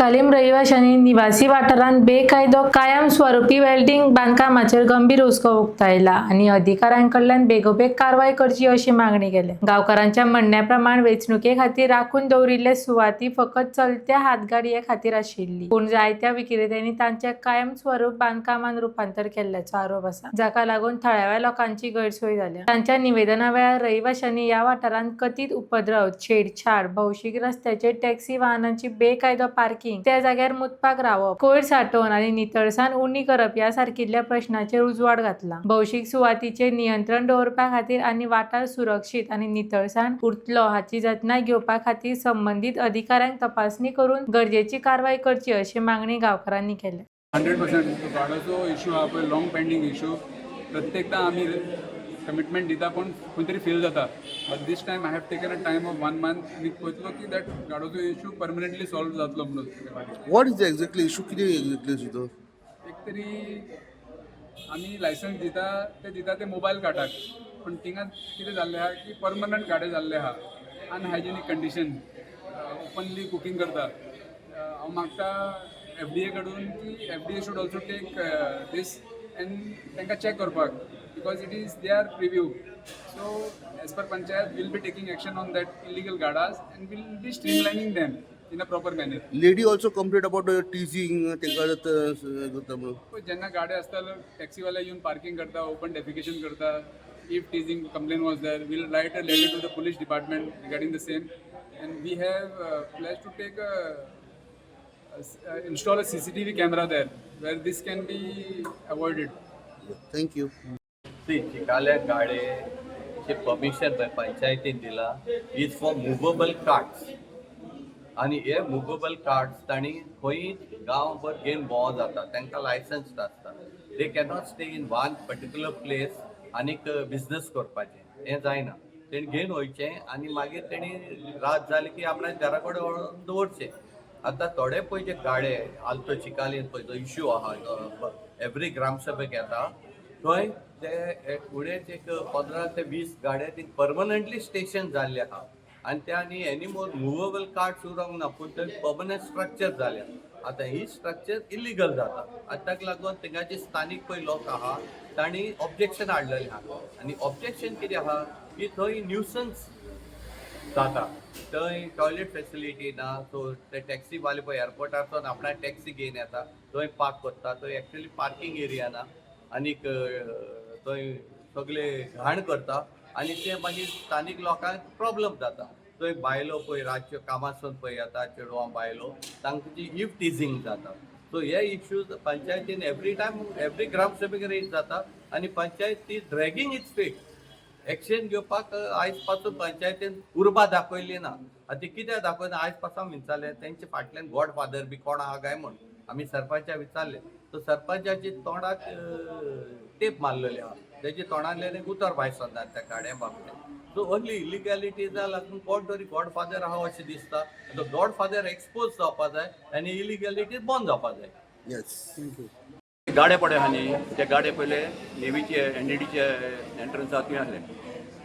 चिकालीम रहिवाशांनी निवासी वाठारांत बेकायदो कायम स्वरुपी वेल्डिंग बांदकामाचेर गंभीर हुस्को उक्तायला आनी अधिकाऱ्यांकडल्यान बेगोबेग कारवाय करची अशी मागणी केल्या. गांवकारांच्या म्हणण्या प्रमाण वेंचणुके खातीर राखून दवरिल्ले सुवाती फकत चलत्या हातगाडये खातीर आशिल्ली, पूण जायत्या विक्रेत्यांनी तांचे कायम स्वरूप बांदकामात रुपांतर केल्ल्याचो आरोप आसा, जाका लागून थळाव्या लोकांची गैरसोय जाल्या. तांच्या निवेदना वेळार रहिवाशांनी ह्या वाठारांत कथीत उपद्रव, छेडछाड, भौशीक रस्त्याचेर टॅक्सी वाहनांची बेकायदो पार्किंग, त्या जाग्यार मुतपाक रावप, कोयर साठोवन आनी नितळसाण उणी करप ह्या सारकिल्ल्या प्रश्नाचेर उजवाड घातला. भौशीक सुवातीचेर नियंत्रण दवरपा खातीर आनी वाठार सुरक्षीत आनी नितळसाण उरतलो हाची जतनाय घेवपा खातीर संबंदीत अधिकाऱ्यांक तपासणी करून गरजेची कारवाय करची अशी मागणी गांवकारांनी केल्या. 100%. गाडाचो इशू आहा पळय, लॉंग पेंडींग इशू. प्रत्येकदा आमी कमिटमेंट दिता, पूण खंय तरी फेल जाता. But this time I have taken a time of one month आनी पळयतलो की that गाडोचो इशू परमनंटली सॉल्व जातलो म्हणून. What is the exactly issue? कितें एक्झॅक्टली इशू तो? एक तरी आमी लायसन्स दिता ते दिता ते मोबायल कार्टाक, पूण थिंगा कितें जाल्लें आहा की परमनंट गाडे जाल्ले आहा, अनहायजेनीक कंडिशन, ओपनली कुकींग करता. हांव मागता एफडीए कडून की FDA should also take this and तांकां चॅक करपाक, because it is their purview. So as per panchayat, we'll be taking action on that illegal gadas and we'll be streamlining them in a proper manner. Lady also complain about teasing तांकां जाता म्हणून. जेन्ना गाडे आसता, टॅक्सीवाले येवन parking करता, open defecation करता. Eve teasing complain was there, we'll write a letter to the police department regarding the same and we have pledge to take install a CCTV camera there where this can be avoided. Thank you. सी, चिकाले गाडेचे permission पंचायतीन दिला is for movable carts आनी हे movable carts तांणी खंय गांवभर घेवन भोंवो जाता. तांकां लायसन्स आसता. They cannot stay in one particular place आनीक बिजनस करपाचें हें जायना. तेणी घेवन वयचें आनी मागीर तेणी रात जाली की आपणाक घरा कडेन व्हरोन दवरचें. आतां थोडे पळय जे गाडे आल्तो चिकालीन पळय जो इश्यू आहा, एवरी ग्रामसभेक येता, थंय ते उणेच एक 15 ते 20 गाडे ती परमनंटली स्टेशन जाल्ले आहा आनी ते आनी एनी मोर मुवेबल कार्ट्स उरोंक ना, पूण थंय परमनंट स्ट्रक्चर जाल्या. आतां ही स्ट्रक्चर इलिगल जाता. आनी ताका लागून थिंगाचे स्थानीक पळय लोक आहा, तांणी ऑब्जेक्शन हाडलेलें आहा. आनी ऑब्जेक्शन कितें आहा की थंय न्युसन्स जाता, थंय टॉयलेट फेसिलिटी ना. सो ते टॅक्सीवाले पळय एअरपोर्टार आपणाक टॅक्सी घेवन येता, थंय पार्क करता. थंय एक्चुअली पार्किंग एरिया ना आनीक थंय सगळे घाण करता आनी ते मागीर स्थानीक लोकांक प्रॉब्लम जाता. थंय बायलो पळय रातच्यो कामासून पळय येता, चेडवां बायलो, तांकां ती इव टिझींग जाता. सो हे इश्यूज पंचायतीन एवरी टायम एवरी ग्रामसभेक रेज जाता आनी पंचायत ती ड्रॅगींग it's feet. Action घेवपाक आयज पासून पंचायतीन उर्बा दाखयली ना. आतां कित्याक दाखयना आयज पासून विचारलें, तेंचे फाटल्यान गॉड फादर बी कोण आहा काय म्हूण आमी सरपंचाक विचारलें, तो सरपंचाची तोंडाक टेप मारलेली आहा. तेजे तोंडांतल्यान एक उतर भायर सरना त्या गाड्यां बाबतींत. सो ओन्ली इलिगॅलिटीजा लागून कोण तरी गॉड फादर आहा अशें दिसता. तो गॉड फादर एक्सपोज जावपा जाय आनी इलिगॅलिटी बंद जावपा जाय. येस. Thank you. गाडे पडे आहा न्ही, ते गाडे पयले नेवीचे एनडीडीचे एंट्रन्स आहा थंय आसले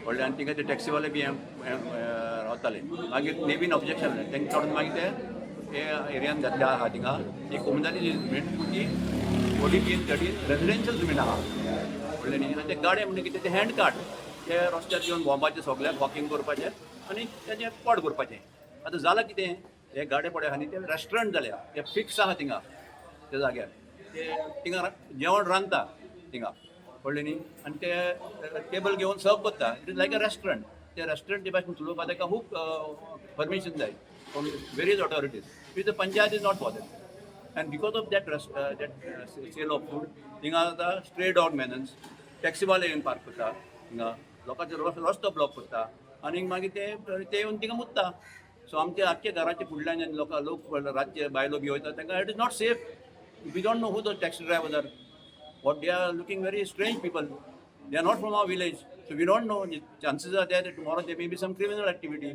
व्हडले आनी थिंगा ते टॅक्सीवाले बी रावताले. मागीर नेवीन ऑब्जेक्शन जालें, तेंका काडून मागीर ते हे एरियान घातले आहा. थिंगा ती कोमुनिदादी जमीन, पूण ती व्हडली ती थर्टी रेजिडेन्शियल जमीन आहा, व्हडले न्ही. आनी ते गाडे म्हणजे कितें, ते हँड कार्ट, ते रस्त्यार येवन भोंवपाचे, सगल्याक वॉकिंग करपाचें आनी तेजें पोट भरपाचें. आतां जालां कितें, हे गाडे पडे आहा न्ही, ते रेस्टॉरंट जाल्या, ते फिक्स आहा थिंगा. त्या जाग्यार ते थिंगा जेवण रांदता थिंगा, कळ्ळें न्ही, आनी ते टेबल घेवन सर्व करता. It is like a restaurant. ते रेस्टॉरंट ते भाशेन चलोवपाक ताका खूब परमिशन जाय from various authorities, which the panchayat is not bothered, and because of that sale of food थिंगा आतां स्ट्रे डॉग मेनन्स, टॅक्सीवाले येवन पार्क करता थिंगा, लोकांचो रस्तो ब्लॉक करता आनी मागीर ते ते येवन थिंगा मुत्ता. सो आमच्या आख्ख्या घराच्या फुडल्यान लोक लोक रातचे बायलो बी वयता, तांकां it is not safe. We don't know who the taxi drivers are, what they are, looking very strange people. They are not from our village, so we don't know. The chances are there that tomorrow there may be some criminal activity.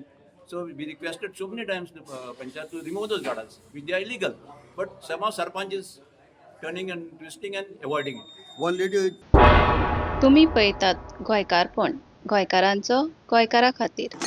So we requested so many times the panchayat to remove those gadas, which they are illegal, but somehow sarpanch is turning and twisting and avoiding it. One lady तुमी पळयतात गोंयकारपण, गोंयकारांचो गोंयकारा खातीर.